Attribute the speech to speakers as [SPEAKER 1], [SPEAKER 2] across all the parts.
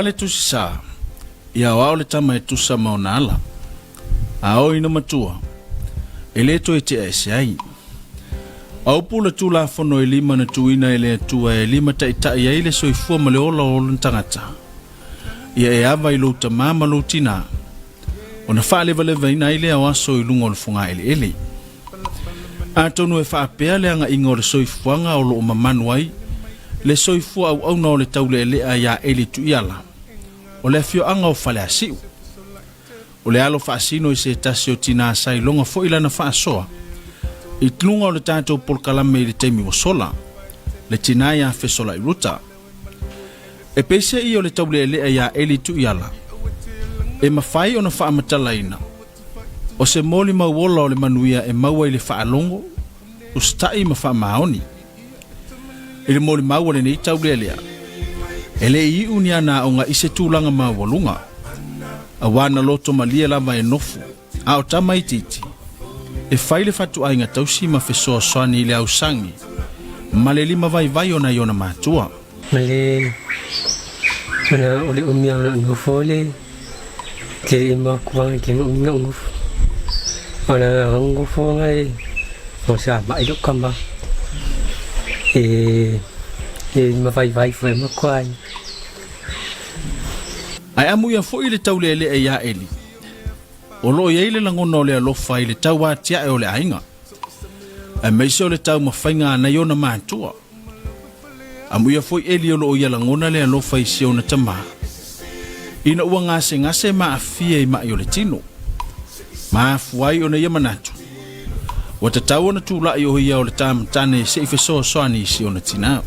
[SPEAKER 1] la le Tusi Sa, Ia aoao le tama e tusa ma ona ala, a oo ina matua, e le toe tea ese ai. A upu le Tulafono e lima na tuuina e le Atua e limataita'i ai le soifua ma le ola o lona tagata, ia e ava i lou tamā ma lou tinā, ona faalevalevaina ai lea o aso i luga o le fogaeleele. Atonu e faapea le agaiga o le soifuaga o lo o mamanu ai le soifua auauna o le taulealea iā Eli Tuiala, o le afioaga o Faleasiu. O le alo faasino i se tasi o tinā sa iloga foi lana faasoa i luga o le tatou polokalame i le taimi ua sola, le tinā iā Fesolai Ruta. E peiseai o le taulealea iā Eli Tuiala, e mafai ona faamatalaina o se molimau ola o le manuia e maua i le faalogo, usitai ma faamaoni. I le molimau a lenei taulealea, e le i iu ni ana aoga i se tulaga maualuga, auā na loto malie lava e nofo a o tama itiiti, e fai le fatuaiga tausi ma fesoasoani i le ausagi ma le limavaivai o nai ona matua.
[SPEAKER 2] Ma le mana o le umi ona nofo le te le makuanga te no umi nofo. Ona nofo ngai o sa mai lo kama. E e mavaivai foi makuai.
[SPEAKER 1] Ae amuia foi le taulealea iā Eli, o lo o i ai le lagona o le alofa i le tauatiae o le aiga, aemaise o le taumafaiga a nai ona matua. Amuia foi Eli o lo o ia lagona le alofa i si ona tamā, ina ua gasegase ma aafia i maʻi o le tino. Ma afua ai ona ia manatu, ua tatau ona tulaʻi o ia o le tamatane se i fesoasoani i si ona tinā.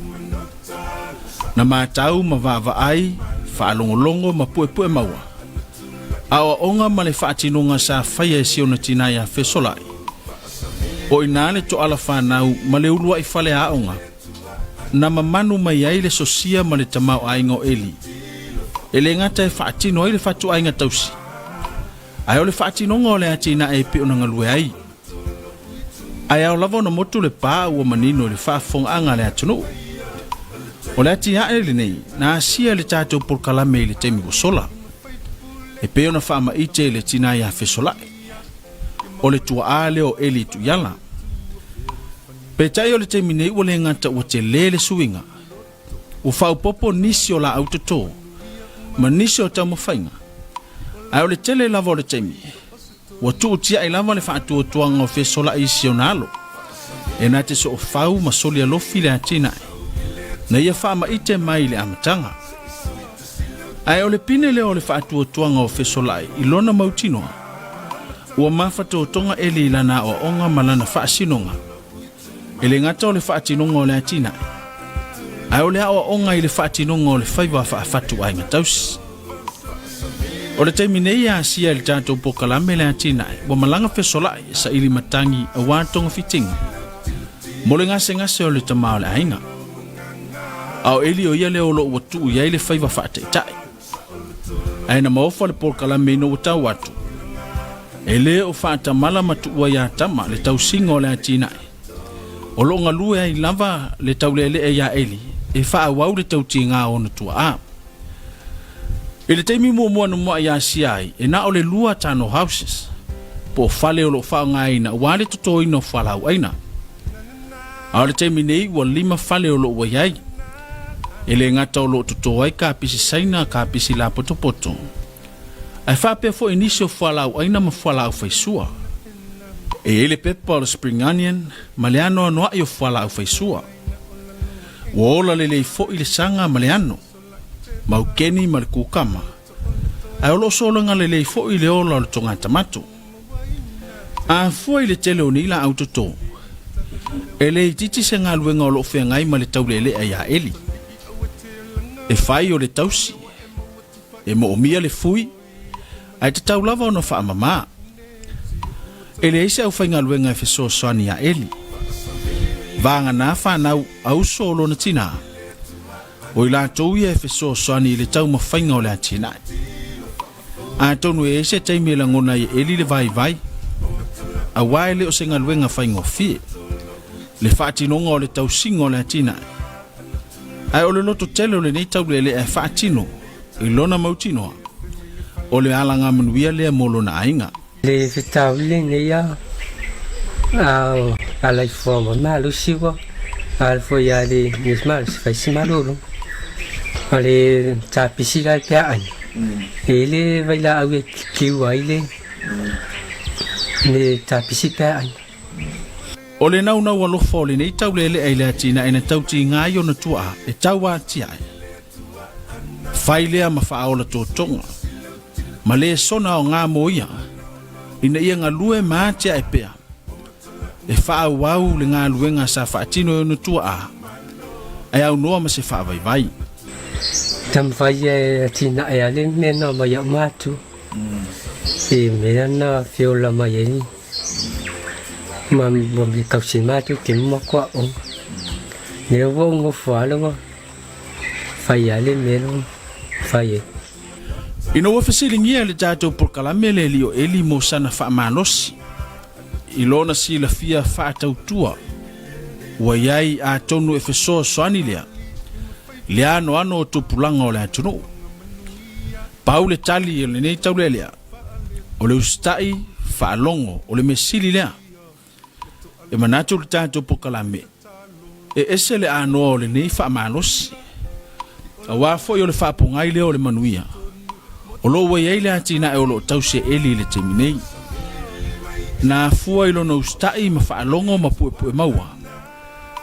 [SPEAKER 1] Na matau ma vaavaai, faalogologo ma puepue maua aoaoga ma le faatinoga sa faia e si ona tinā iā Fesolai. O i ina le toala fanau ma le uluaʻi fale aoga na mamanu mai ai le sosia ma le tamaoaiga o Eli, e le gata e faatino ai le fatuaiga tausi, ae o le faatinoga o le atinae e pei ona galue ai. Ae ao lava ona motu le pā ua manino i le faafofogaaga a le atunuu. O le atiae lenei na asia e le tatou polokalame i le taimi ua sola, e pei ona faamaite i le tinā iā Fesolai, o le tuaā lea o Eli Tuiala. Peitai o le taimi nei ua le gata ua telē le suiga, ua faaopoopo nisi o laau totō ma nisi o taumafaiga, ae o le tele lava o le taimi, Ua tuutiaʻi lava le faatuatuaga o Fesolai i si ona alo, e na te soofau ma solialofi le atinae, na ia faamaite mai i le amataga. Ae o le pine lea o le faatuatuaga o Fesolai i lona mautinoa, ua mafatotoga Eli i lana aoaoga ma lana faasinoga, e le gata o le faatinoga o le atinae, ae o le aoaoga i le faatinoga o le faiva faafatuaiga tausi. O le taimi nei e asia i le tatou polokalame le atinae ua malaga fesolaʻi e saili matagi auā togafitiga mo le gasegase o le tamā o le aiga. A o Eli o ia lea o lo o ua tuu i ai le faiva faataitai. Ae na maofa le polokalame ina ua tau atu, e le o faatamala ma tuua iā Tama le tausiga o le atinae. O lo o galue ai lava le taulealea iā Eli e faaauau le tautiga o ona tuaʻa. I le taimi muamua na muaʻi asia ai, e na o le lua tunnel houses, po o fale o lo o faaaogaina aua le totoina o fualaauʻaina. A o le taimi nei ua lima fale o lo o ua i ai. E le gata o lo o toto ai kapisi Saina, kapisi lapotopoto, ae faapea foi nisi o fualaauʻaina ma fualaau faisua. E i ai le pepa o le spring onion ma le anoanoaʻi o fualaau faisua. Ua ola lelei foi le saga ma le ano, maukeni ma le kukama, ae o lo o sologa lelei foi le ola o le togatamato. A fua i le tele o nei laau toto, e le itiiti se galuega o lo o feagai ma le taulealea iā Eli. E fai o le tausi, e moomia le fui, ae tatau lava ona faamamā. E leai se aufaigaluega e fesoasoani iā Eli. Vagana fanau a uso o lona tinā, o i latou ia e fesoasoani i le taumafaiga o le atinae. Atonu e i ai se taimi e lagona ai e Eli le vaivai, auā e le o se galuega faigofie le faatinoga o le tausiga o le atinae. Ae o le loto tele o lenei taulealea e faatino. I lona mautinoa, o le alagamanuia lea mo lona aiga.
[SPEAKER 2] Le fetauli lenei a a alaifoa ma malosi ua ala foi a le malosi fai si malolo. O le tapisi la e peaai. E le vailaau e kiu ai le le tapisi peaai.
[SPEAKER 1] O le naunau alofa o lenei taulealea i le atinae na tautiga ai ona tuaa e tauatiae. Fai lea ma faaola totoga, ma lesona aoga mo ia, ina ia galue ma atiae pea, e faaauau le galuega sa faatino e ona tuaa, ae aunoa ma se faavaivai.
[SPEAKER 2] Taumafai e atinae a le mea na mai au matua, i mea na fiola mai ai ma ma tausi matou ke makuaʻoga. Lea ua ou nofo lava ua fai lava le mea lea ua fai ai.
[SPEAKER 1] Ina ua fesiligia le tatou polokalame le alii o Eli mo sana faamalosi i lona silafia faatautua, ua i ai atonu e fesoasoani lea i le anoano o tupulaga o le atunuu. Pau le tali o lenei taulealea, o le usitai faalogo o le mea sili lea. E manatu le tatou polokalame e ese le anoa o lenei faamalosi, aua foi o le faapogai lea o le manuia o lo o ua i ai le atinae o lo o tausi e Eli i le taimi nei. Na afua i lona usitai ma faalogo ma puepue maua,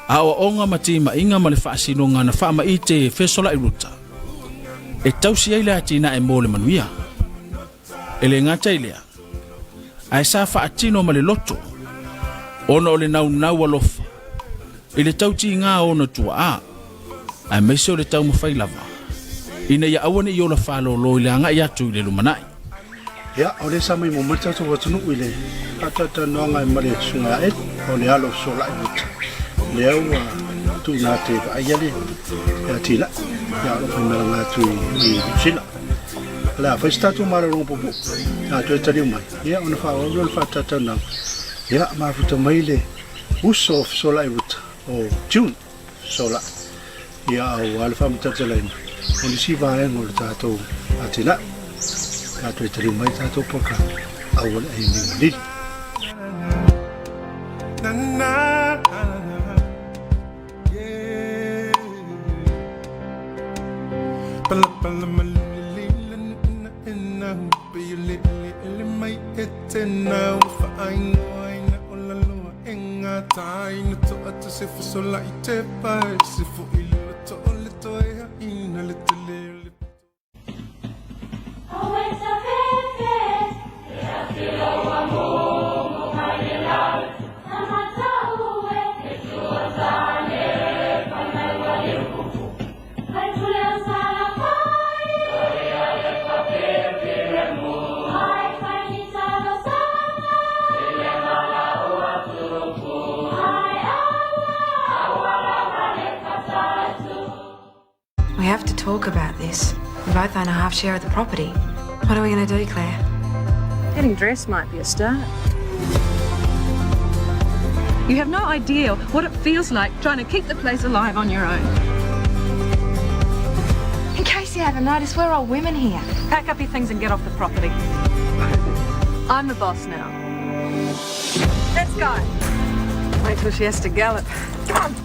[SPEAKER 1] aoaoga ma timaiga ma le faasinoga na faamaite e Fesolai Ruta e tausi ai le atinae mo le manuia. E le gata i lea, ae sa faatino ma le loto ona o le naunau alofa i le tautiga o ona tuaa, aemaise o le taumafai lava ina ia aua ne i ola faalolo i le agai atu i le lumanai.
[SPEAKER 3] Ia, o lea sa maimoa mai le tatou atunuu i le faatalatalanoaga ma le Susuga ia Ed, o le alo o Fesolai Uta, lea ua tuuina atu e vaaia le atinae, ia o lo o faimalaga atu i Niu Sila. O le a fai se tatou malologa puupuu, a toe taliu mai, ia ona faaauau lea o le faatalatalanoaga, ia mafuta mai le uso o Fesolai Uta, o June Fesolai, ia aua le faamatalatalaina o nisi vaega o le tatou atinae. Pe a toe taliu mai le tatou polokalame, aua le ai niu malili.
[SPEAKER 4] We have to talk about this. We both own a half share of the property. What are we going to do, Claire?
[SPEAKER 5] Getting dressed might be a start. You have no idea what it feels like trying to keep the place alive on your own.
[SPEAKER 4] In case you haven't noticed, we're all women here.
[SPEAKER 5] Pack up your things and get off the property. I'm the boss now. Let's go. Wait till she has to gallop. Come on.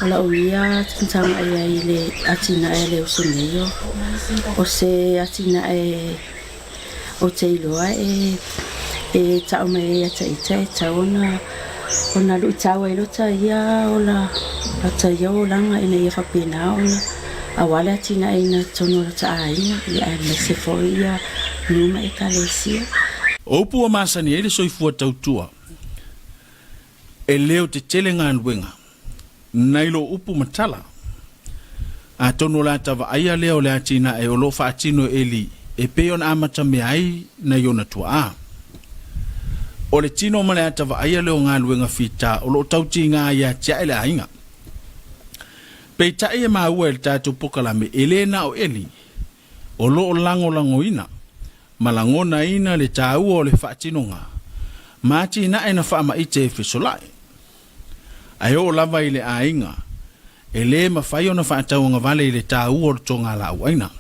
[SPEAKER 6] O la'u ia tausaga i ai i le atinae a le uso nei o o se atinae ou te iloa e e ta'u mai ai ia te ita e tatau ona ona lu'itau ai lota ia ola lota ia olaga ina ia faapena ona auā le atinaeina i totonu o lota aiga ia aemaise foi ia nuu ma ekalesia.
[SPEAKER 1] O upu ua masani ai le soifua tautua, e leo tetele galuega nai lo upu ma tala. Atonu o le ata vaaia lea o le atinae o lo o faatino e Eli e pei ona amatamea ai nai ona tuaa. O le tino ma le ata vaaia lea o galuega fita o lo o tautiga ai e atiae le aiga. Peitai e maua e le tatou pokalame e le na o Eli o lo o lagolagoina ma lagonaina le taua o le faatinoga ma atinae na faamaite e fesola'i. Ae oo lava i le aiga, e lē mafai ona faatauagavale i le taua o le togalaauaina.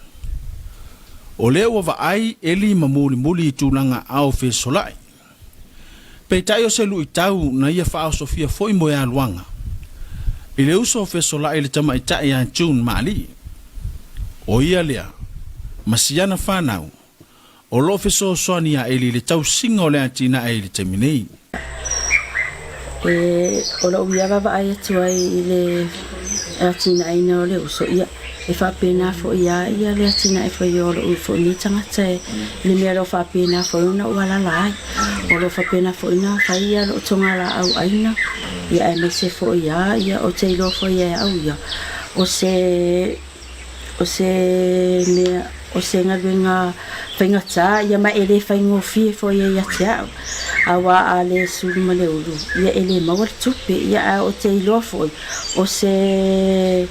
[SPEAKER 1] O lea ua vaai Eli ma mulimuli i tulaga ao fesola'i. Peitai o se lu'itau na ia faaosofia foi moealuaga i le uso o fesola'i le tamaitai ia June Maalii. O ia lea ma siana fanau o lo o fesoasoani iā Eli i le tausiga o le atinae i le taimi nei.
[SPEAKER 6] E, o lou ia vaavaai atu ai i le atinaeina o le uso, ia, e faapena foi lava ia le atinae foi o lou foi nei tagata e, i le mea o lo o faapena foi ona ou alaala ai. O lo o faapena foi ona fai ia lou togalaau aina, ia aemaise foi lava ia ou te iloa foi e au ia, o se O se mea, o se galuega faigata ia ma e le faigofie foi ia te au, auā a le sulu ma le ulu, ia e le maua le tupe, ia ae ou te iloa foi, o se,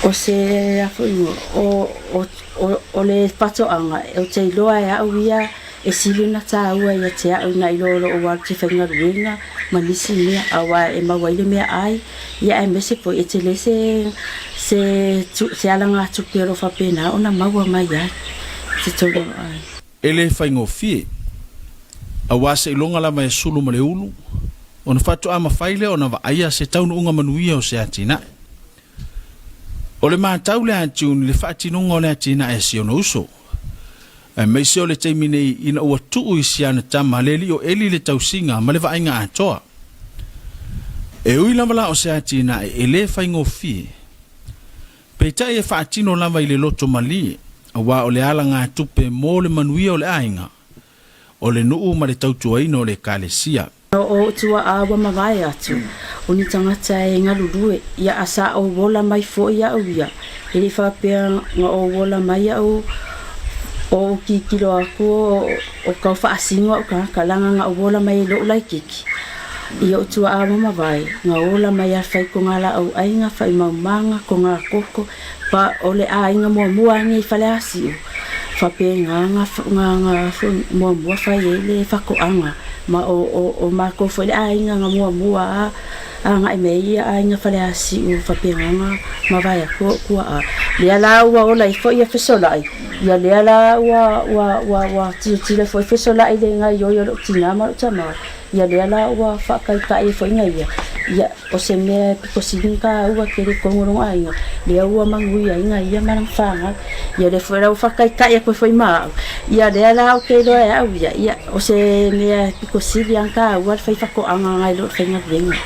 [SPEAKER 6] o se, a foi igoa, o, o, o, o le faatoaga, ou te iloa e au ia E sili ona tāua ia te au nai lo lou alu te faigaluega ma nisi mea, auā e maua ai le meaai, ia aemaise foi e tele se se se alagatupe o lo o faapena ona maua mai ai i totonu o aiga.
[SPEAKER 1] E le faigofie, auā seiloga lava e sulu ma le ulu, ona faatoa mafai lea ona vaaia se taunuuga manuia o se atinae. O le matau lea a June i le faatinoga o le atinae a si ona uso, aemaise o le taimi nei ina ua tuu i si ana tama le alii o Eli le tausiga ma le vaaiga atoa. E ui lava la o se atinae e le faigofie, peitai e faatino lava i le loto malie, aua o le alagatupe mo le manuia o le aiga, o le nuu ma le tautuaina o le Ekalesia.
[SPEAKER 6] O ou tuaa ua mavae atu, o ni tagata e galulue, ia a sa ou ola mai foi au ia, e le i faapea na ou ola mai au o ou kikilo aku o kau faasino au tagata, leaga na ou ola mai e lou laikiki. I ou tuaa ua mavae, na ola mai a fai ko nga laau aiga, fai maumaga, ko nga koko, pa o le aiga muamua ane i Faleasiu, faapena nga nga nga muamua fai ai le faatoaga ma o o o matou foi le aiga nga muamua a agai mai ai ia aiga Faleasiu faapena nga mavae atu o tuaa lea la ua ola ai foi ia fesolai ia lea la ua ua ua ua tilotilo foi fesolai le gaoioi o lou tina ma lou tama ia lea la ua faataitai ai foi nga ia ia O se mea e pito sili ona taua tele i totonu o lona aiga, lea ua manuia ai na ia ma lana fanau. Ia lea foi la ua faataitai atu ai foi ma au, ia lea la ou te iloa e au ia, ia o se mea e pito sili lava ona taua le fai faatoaga nai lo le faigaluega.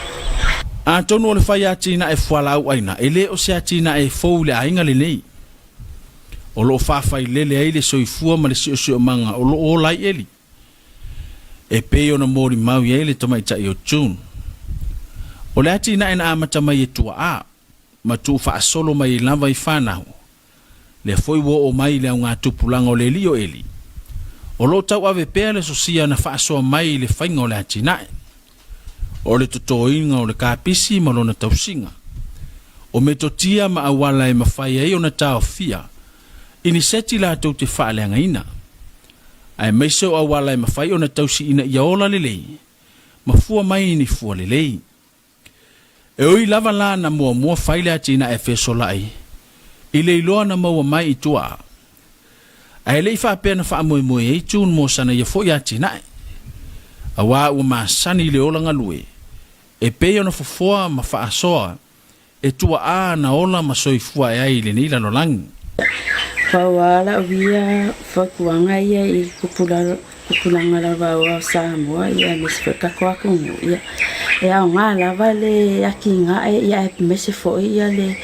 [SPEAKER 1] Atonu o le fai atinae fualaau aina e le o se atinae fou i le aiga lenei. O lo o faafailele ai le soifua ma le siosiomaga o lo o ola ai Eli. E pei ona molimau i ai le tamaitai o June. O le atinae na amata mai e tuaa ma tuufaasolo mai ai lava i fanau, lea foi ua oo mai i le augatupulaga o le alii o Eli, o lo o tauave pea le sosia na faasoa mai i le faiga o le atinae. O le totoina o le kapisi ma lona tausiga. O metotia ma auala e mafai ai ona taofia i ni seti latou te faaleagaina. Aemaise o auala e mafai ona tausi ina ia ola lelei ma fua mai i ni fua lelei. E ui lava la na muamua fai le atinae fesola'i i le iloa na maua mai i tua, ae le i faapea na faamoemoe ai June mo sana ia foi atinae, auā ua masani i le ola galue e pei ona fofoa ma faasoa E tuaʻā na ola ma soifua ae ai i lenei lalolagi.
[SPEAKER 6] Pau a lau ia fautuaga ia i tupulaga lava o Samoa ia aemaise foi tatou atunuu ia e aoga lava le atinae ia aemaise foi ia le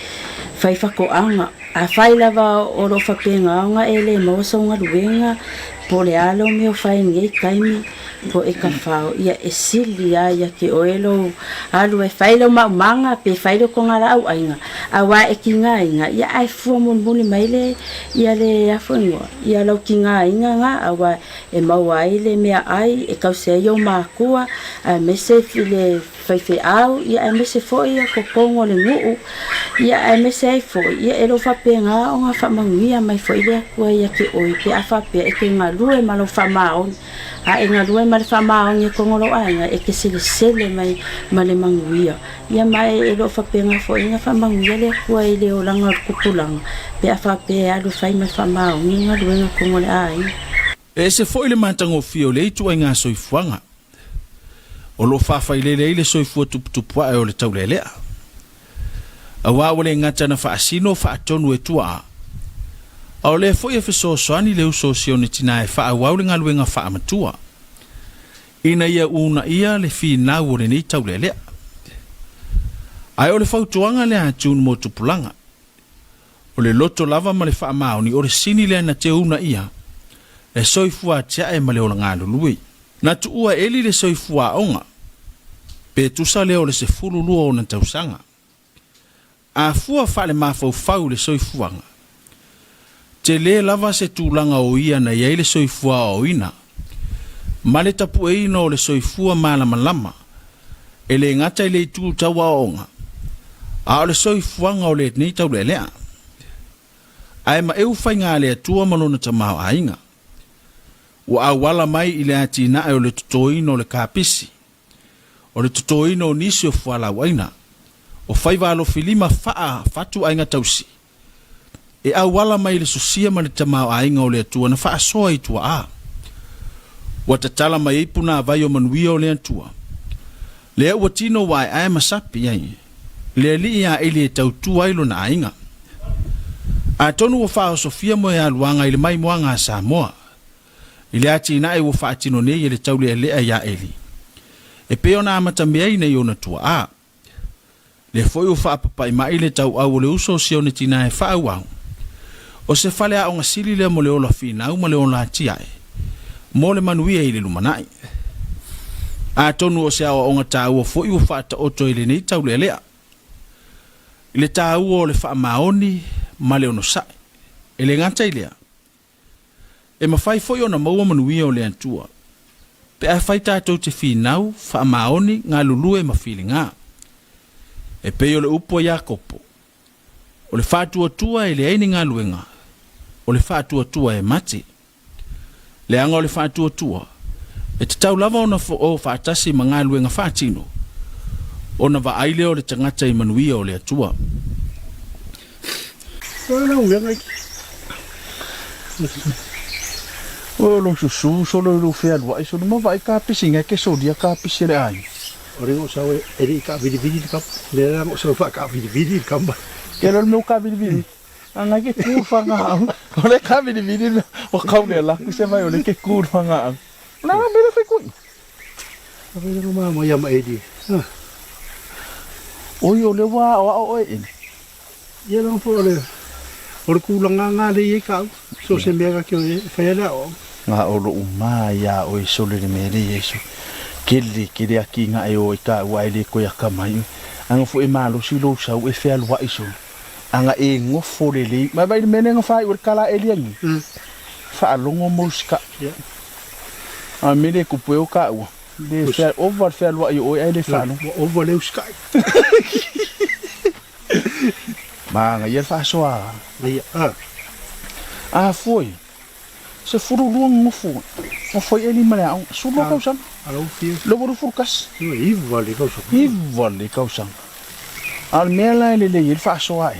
[SPEAKER 6] fai faatoaga. Afai lava o lo o faapena ona e le maua sau galuega Po o le a lou mea o fai i lenei taimi, po e tafao, ia e sili lava ia te oe lou alu e fai lou maumaga pe fai lou togalaau aiga, auā e tigaina, ia ae fua mulimuli mai le, ia le a foi igoa, ia lau tigaina na, auā e maua ai le meaai e tausi ai ou matua, aemaise i le faifeau, ia aemaise foi ia totonu o le nuu, ia aemaise ai foi, ia e le o faapena ona faamanuia mai foi le Atua ia te oe pe a faapea e te galue ma lou faamaoni, a e galue ma le faamaoni i totonu o lou aiga, e te selesele mai ma le manuia. Ia ma e le o faapena foi ona faamanuia le Atua i le olaga o le tupulaga pe a faapea e alu e fai ma le faamaoni le galuega i totonu o le aiga.
[SPEAKER 1] E ese foi le matagofie o lea ituaiga soifuaga. O lo o faafailele ai le soifua tuputupuae o le taulealea. Auā ua le gata na faasino faatonu e tuaa, a o lea foi e fesoasoani le uso o Sione Tinā e faaauau le galuega faamatua, ina ia uunaia le finau o lenei taulealea. Ae o le fautuaga lea a June mo tupulaga, O le loto lava ma le faamaoni o le sini lea na te uunaia le soifua atiae ma le ola galulue. Na tuua e Eli le soifua aoga, pe tusa lea o le 12 ona tausaga. A fua faalemafaufau i le soifuaga, tele lava se tulaga o ia na i ai le soifua aoaoina ma le tapueina o le soifua malamalama e le gata i le itu tau aoaoga, a o le soifuaga o lenei taulealea. Ae maeu faiga a le Atua ma lona tamaoaiga. Ua auala mai i le atinae o le totoina o le kapisi, o le totoina o nisi o fualauaina, o faiva alofilima faa fatuaiga tausi, e auala mai i le sosia ma le tamaoaiga o le Atua na faasoa i tuaa. Ua tatala mai ai punavai o manuia o le Atua, lea ua tino ua aeae ma sapi ai le alii ia Eli e tautua ai lona aiga. Atonu ua faaosofia moealuaga i le maimoaga a Samoa, i le atinae ua faatino nei e le taulealea ia Eli, e pei ona amatameaina i ona tuaa. Lea foi ua faapapaimai le tauau o le uso o Sione Tinā e faaauau. O se faleaoga sili lea mo le ola finau ma le ola atiae, mo le manuia i le lumanai. Atonu o se aoaoga taua foi ua faataoto i lenei taulealea, i le taua o le faamaoni ma le onosai. E le gata i lea, E mafai foi ona maua manuia o le Atua pe afai tatou te finau, faamaoni, galulue ma filiga. E pei o le upu a Iakopo, O le faatuatua e leai ni galuega, o le faatuatua e mate. Leaga o le faatuatua, e tatau lava ona o faatasi ma galuega faatino, ona vaai lea o le tagata i manuia o le Atua. Oe o lou susu solo i lou fealuai solo ma vaai kapisi ngai ke solia kapisi a le aiga.
[SPEAKER 3] O le o sau e le i kaavilivili le kama. Le la o sau faakaavilivili le kama.
[SPEAKER 1] Ke lo le mea o kaavilivili. A ngai ke ku whanga au. O le kaavilivili le o kau le la ku se mai o le ke ku whanga au. Na la mele fai kui.
[SPEAKER 3] A vele no ma ia ma e di.
[SPEAKER 1] Oi o le wa o o e.
[SPEAKER 3] Ia lava foi o le o le tulaga lena lea e i ai ka au, so o se mea ka e fai ai le aoaoga.
[SPEAKER 1] Nga o lou ma ia oe sole le mea le Iesu. Kele, kele aki nga e o i ka ua e le koe aka mai oe. Anga foi e malosi lou sau e fealuai sole. Anga e ngofo lelei. Mai vai le mea lea nga fai ua le kala e liangi. Faalogo mo sika. A me le kupu e o ka ua. Le fea, ova le fealuai o oe ai le faalogo.
[SPEAKER 3] Ua ova le usikai.
[SPEAKER 1] Maga ia le faasoa.
[SPEAKER 3] Ia, a.
[SPEAKER 1] A foi, 12 gofo, gofo ai Eli ma le aoga, 12 tausaga.
[SPEAKER 3] A lau fia.
[SPEAKER 1] Le ua 21.
[SPEAKER 3] 9 le tausaga.
[SPEAKER 1] 9 le tausaga. A o le mea la e lelei ai le faasoa a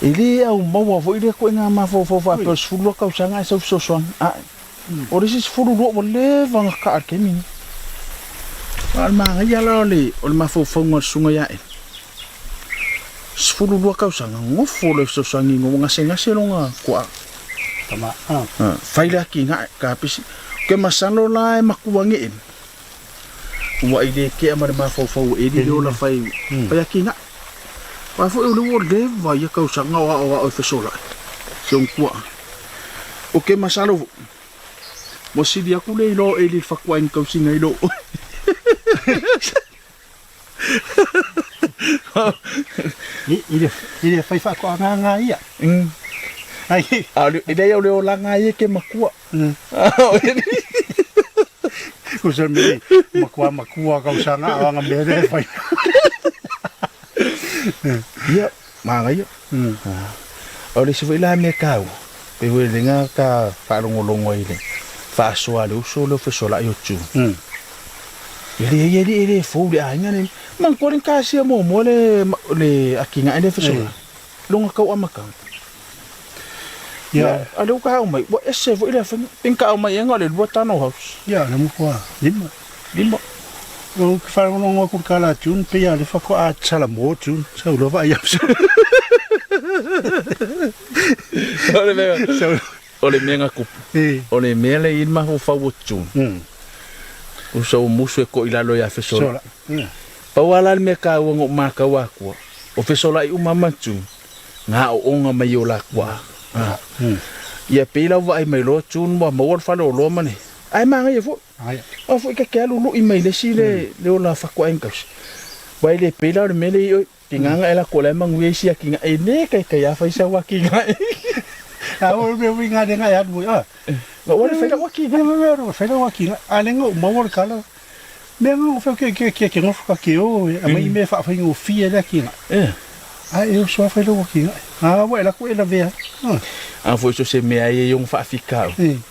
[SPEAKER 1] Eli, e le aumaua foi lea ituaiga mafaufau faapea o le 12 tausaga ae sau fesoasoani. Ae, o le isi 12 ua leva ona kaa i le taimi lenei. A o le manaia la o le mafaufauga o le susuga ia Eli, 12 tausaga, nofo le fesoasoani ina ua gasegase lona tuaa.
[SPEAKER 3] Tama, a.
[SPEAKER 1] Fai le atinae, kapisi. Ou te masalo la e matua nei Eli, ua i le tea ma le mafaufau o Eli le ola fai, fai atinae. Aua foi o lea ua leva ia tausaga o aoao e fesolai, si ona tuaa. O ke masalo fo. Mo sili aku le ilo e li fakwa in kausinga ilo.
[SPEAKER 3] I le i le fai whakoanganga ia. Ai.
[SPEAKER 1] A le le o le olanga ia ke makua.
[SPEAKER 3] Ko se me makua makua kausanga anga me le fai.
[SPEAKER 1] Ia, magaia. O le isi foi la mea taua, pei foi le nga ka faalogologo ai i le faasoa a le uso lea o fesolai o June. E leai alii e le fou i le aiga lenei. Manatua le kasia muamua le le atinae lea e fesolai. Lona tau amataga. Ia, a lea ua ta aumai, ua ese foi le afaiga. Pe na ta aumai ea na o le lua tano house.
[SPEAKER 3] Ia, le matua lima.
[SPEAKER 1] Lima.
[SPEAKER 3] Ou te faalogologo atu i le tala a June, pei lava o lea faatoa Salamua June, sau loa vaai atu.
[SPEAKER 1] O le mea, o le mea na tupu, o le mea lea e i ai le mafaufau o June, uso ua musu e ko'i lalo ia Fesolai. Pau lava la le mea taua na ou matau atua, o Fesolai uma ma June, na aooga mai i o latou aoga. Ia pei la ua vaai mai loa June ua maua le faleoloa ma le, ae manaia foi. Aua foi ta te alu lu'i mai le isi le le ola faatoaga tausi. Aua e le pei la o le mea lea i oi, tiga na e alu atu o la e manuia isi atinae, e le taitai lava fai sau atinae.
[SPEAKER 3] A o le uiga lea na e alu ai, a.
[SPEAKER 1] Na ou alu e fai lau atinae.
[SPEAKER 3] Na ou alu e fai lau atinae, a lea na ou maua le tala, mea na ou fai atu ke ke nofo ka ke o e aumai mea e faafaigofie ai le atinae. A e oso lava fai lau atinae. A ua e alu atu e lavea ai.
[SPEAKER 1] A foi so se mea ai e i ona faafitauli.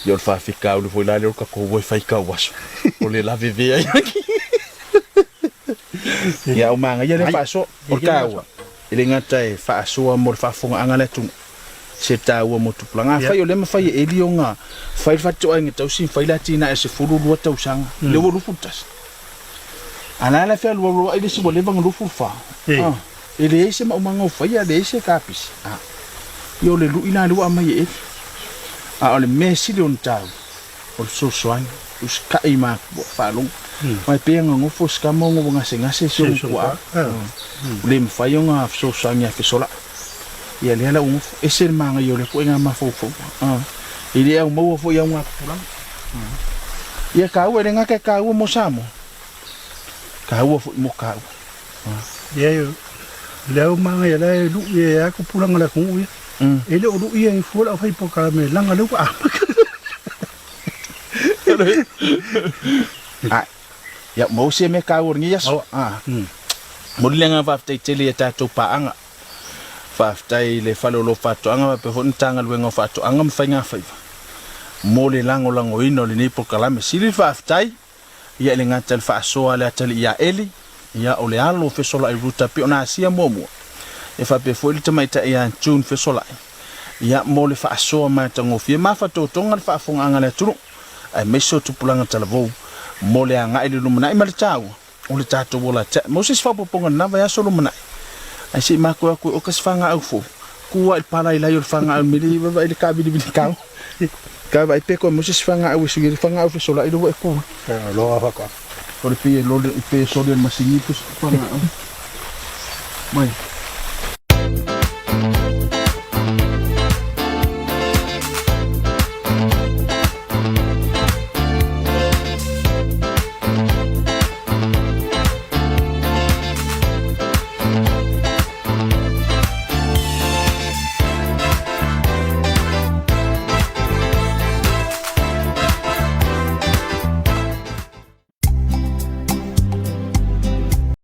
[SPEAKER 1] Ia o le faafitauli foi la lea o le tatou o e fai tauaso, o le lavevea ai agi. Ia o manaia lea faasoa, o le taua, e le gata e faasoa mo le faafofogaaga a le atunuu, se taua mo tupulaga. Afai o lea e mafai e Eli ona fai le fatuaiga tausi ma fai le atinae 12 tausaga, lea ua 21. A la e fealualuai le isi ua leva ona 24. E leai se maumaga o faia, leai se kapisi. Ia o le lui la lea ua aumai e Eli. A o le mea e sili ona taua, o le fesoasoani, usikai ma matua, faalogo. Aua e pei ona nofo si tama ona ua gasegase si ona tuaa, ua le mafai ona fesoasoani ia fesolai. Ia lea la ua nofo, ese le manaia o lea ituaiga mafaufauga. E le au maua foi i auga tupulaga. Ia taua, e le gata e taua mo Samoa, taua foi mo taua.
[SPEAKER 3] Ia, le au manaia la e lui e a tupulaga o le atunuu ia. E le o lui ia i fua le aufai polokalame leaga lea ua amata.
[SPEAKER 1] Ai, ia maua sia mea taua o lenei aso. Momoli le agaga faafetai tele i a tatou paaga. Faafetai i le Fale o Lo Faatoaga faapea foi le Matagaluega o Faatoaga ma Faigafaiva mo le lagolagoina o lenei polokalame. Sili le faafetai ia i le gata i le faasoa a le atalii ia Eli, ia o le alo o Fesolai Ruta pei ona asia muamua, e faapea foi le tamaitai ia June Fesolai, ia mo le faasoa matagofie mafatotoga le faafofogaaga a le atunuu aemaise o tupulaga talavou mo le agai i le lumanai ma le taua o le tatou ola tea. Mo se isi faaopoopoga i lena vaiaso lumanai, ae se i matou o atu e oka se fagaau fou, tu lava i le palailai o le fagaau i le mea lea e vaai i le tavilivili tau. Ka vaai pe koe mo se isi fagaau e sui ai le fagaau fesolai lea ua e tu ai.
[SPEAKER 3] Loa faatoa.
[SPEAKER 1] O le pei e lole, pei e soli e le masini pe fagaau. Mai.